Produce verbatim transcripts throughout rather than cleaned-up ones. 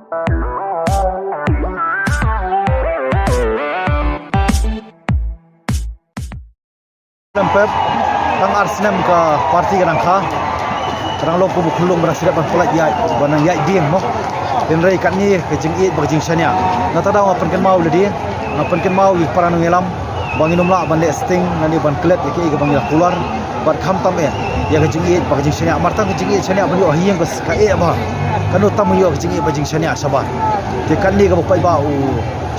Lem pep, tang ar snem ka party ka dang kha, ka dang long kum u khunlung ba dang shu dep ban pyllait ïaid, ba dang ïaid dieng mo. Hynrei katne ka jingïeit bad ka jingshaniah, na ta daw nga pynkynmaw lade, nga pynkynmaw ïa ki para nongïalam ba ngin ym lah ban leh sting, ngan ïa ban klet ïa kaei kaba ngi la kular. Bad khamtam eh ïa ka jingïeit bad ka jingshaniah, mar tang ka jingïeit shaniah ban ïoh ha ïing ka s-, ka eh bha. Kan ym tam ïoh ka jingïeit bad jingshaniah shabar. Te katne kaba paidbah u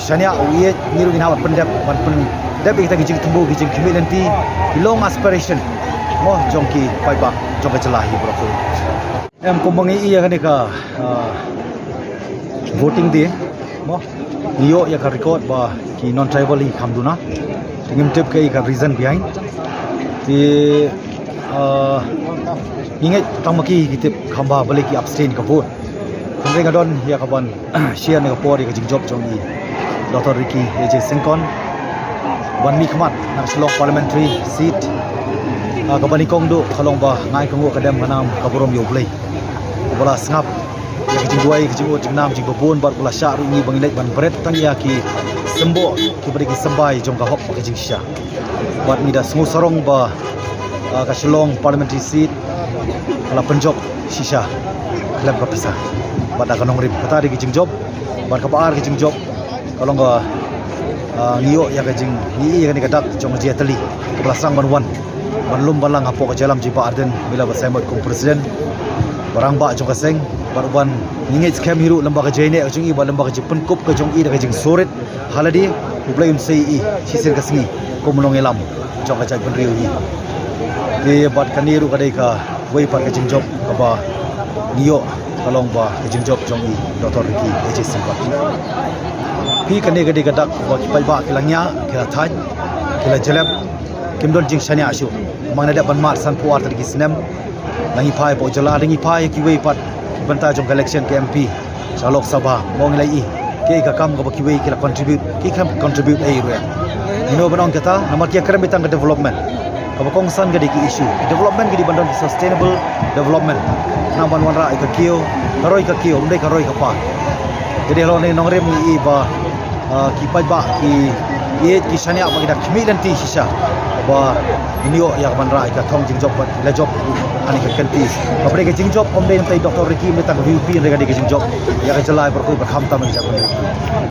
shaniah u ïeit, ngi ruh ngin hap ban pyndep, ban pyndep ïa kita ki jingtymbu, ki jingkhmih lynti, ki long aspiration mo jong ki paidbah jong ka jylla hi baroh. Em, kumba ngi ïa kane ka, ah, voting day mo, ngi ïoh ïa ka record ba ki non tribal hi kham duna. Te ngim tip kaei ka reason behind. Te, ah, ngi ngeit tang ma ki ki tip kham bha balei ki abstain ka vote. Hynrei nga don ïa ka ban share na ka por ïa ka jingjop jong i Doctor Ricky A J Syngkon ban mihkhmat na ka Shillong parliamentary seat. Ah, kaba nyngkong duh ka long ba nga ai ka nguh ka dem ka nam ka burom ïa U Blei uba la sngap ïa ka jingduwai, ka jingud jingnam jingbabun, bad uba la shah ruh ïa ngi ba ngin leit ban bret tang ïa ki symboh kiba dei ki symbai jong ka hok bad ka jingshisha. Bad ngi da sngew sarong ba, ah, ka Shillong parliamentary seat ka la pynjop shisha khlem ka pisa bad da ka nongrim. Kata dei ka jingjop. Bad kaba ar ka jingjop ka long ka, ah, ngi ïoh ïa ka jing, ngi ïoh ïa kane ka dak jong ka jingïatylli kaba la sdang ban wan, ban lum ban lang hapoh ka jingïalam jong i Bah Ardent Miller Basaiawmoit kum president, ba rangbah jong ka seng, bad uban ngi ngeit skhem hi ruh lyngba ka jingïaineh ka jong i bad lyngba ka jingpynkup ka jong i da ka jingsngewrit ha lade, U Blei un sei ïa i shisien ka sngi kum u nongïalam jong ka jaitbynriew hi. Te bad kane ruh ka dei kawei pat ka jingjop kaba ngi ïoh, ka long ba ka jingjop jong i Doctor Ricky A J Syngkon. Phi, kane ka dei ka dak ba ki paidbah ki la ñiah, ki la thait, ki la jlep, kim don jingshaniah shuh. Namar nga dep ban mad sanphew ar tylli ki snem, la ngi phai hapoh jylla, la ngi phai kiwei pat ki bynta jong ka election ka M P sha Lok Sabha, mo, ngi la ïohi kaei ka kam kaba kiwei ki la contribute, ki kam contribute ei ruh. Ngin ym ban ong kata, namar ki ïakren beit tang ka development. Kaba kongsan ka dei ki issue. Development ka dei ban don ki sustainable development. Khnang ban wanrah ïa ka kiew, ka roi ka kiew, ym dei ka roi ka par. Ka dei halor kane ka nongrim ngi ïohi ba, ah, ki paidbah ki ïeit, ki shaniah bad ki da khmih lynti shisha ba ngin ïoh ïa ka ban rah ïa ka thong jingjop bad la jop ha kane ka kynti. Kaba dei ka jingjop ym dei na bynta i Doctor Ricky, ym dei tang ka V P, hynrei ka dei ka jingjop ïa ka jylla baroh kawei bad khamtam ïa ka jaitbynriew.